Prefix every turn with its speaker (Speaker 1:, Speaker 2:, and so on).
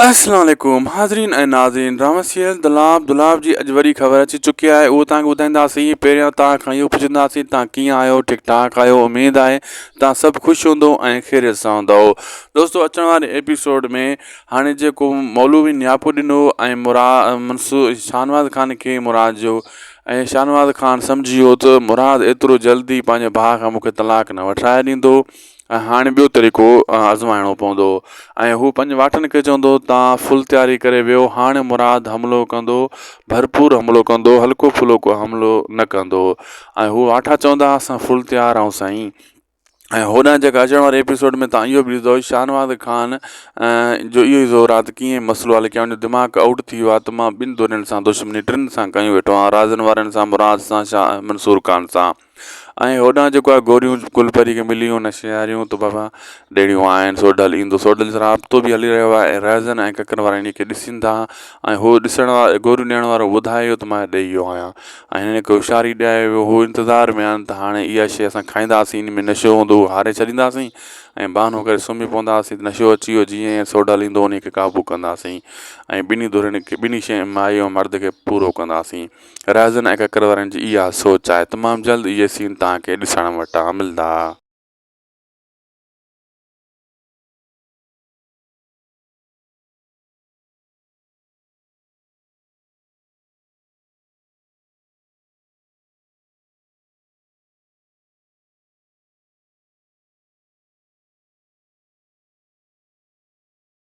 Speaker 1: السلام عليڪم حاضرين ۽ ناظرين ڊراما سيريل دولاب دولاب جي اڄ وڏي خبر اچي چڪي آهي اهو توهان کي ٻڌائينداسين پهريان توهان کان اهو پڇنداسين توهان ڪيئن آهيو ٺيڪ ٺاڪ آهيو اميد آهي توهان سڀ خوش هوندو ۽ خيريت سان هوندو دوستو اچڻ واري ايپيسوڊ ۾ هاڻي جيڪو مولوي نياپو ڏنو ۽ مرا منصور شاهنواز خان کي مراد جو ۽ شاهنواز خان سمجهي ويو ته مراد ايترو جلدي پنهنجي ڀاء کان مونکي طلاق نه وٺرائي ڏيندو ۽ هاڻي ٻيو طريقو آزمائڻو پوندو ۽ هو پنهنجي واٺن کي چوندو تان فل تياري ڪري ويو هاڻي مراد حملو ڪندو ڀرپور حملو ڪندو هلڪو ڦلڪو حملو نه ڪندو ۽ هو واٺا چوندا اسان فل تيار آهيون سائين ۽ هوڏانهن جيڪا اچڻ واري ايپيسوڊ ۾ تان اهو به ڏسندو شاهنواز خان جو اهو ئي زور آهي ته ڪيئن مسئلو حل ڪيان ان جو دماغ آئوٽ ٿي ويو آهي ته مان ٻن ڌرين سان دشمني ٽن سان ڪيون ويٺو آهيان رازن وارن سان مراد سان شاهه منصور خان سان ۽ هوڏانهن جيڪو آهي گوريون گل پري کي مليون نشياريون ته بابا ڏيڻيون آهن سوڍل ايندو سوڍل سان رابطو به هلي رهيو آهي ۽ رهزن ۽ ڪڪر وارا انهي کي ڏسن ٿا ۽ هو ڏسڻ وارو گوريون ڏيڻ وارو ٻڌائي ويو ته مان ڏئي ويو آهيان ۽ هن کي هوشياري ڏياري ويو هو انتظار ۾ آهن ته هاڻي اها شيء اسان کائينداسين ان ۾ نشو هوندو اهو هاري ڇڏينداسين ۽ بهانو ڪري سمهي پونداسين ته نشو اچي ويو جيئن ئي سوڍل ايندو انهي کي قابو ڪنداسين ۽ ٻنهي ڌرين کي ٻنهي شين مائي ۽ مرد کي پورو ڪنداسين. رهزن ۽ ڪڪر وارن جي اها سوچ آهي. تمام جلد اهي سين توهان کي ڏسڻ وٽان ملندا.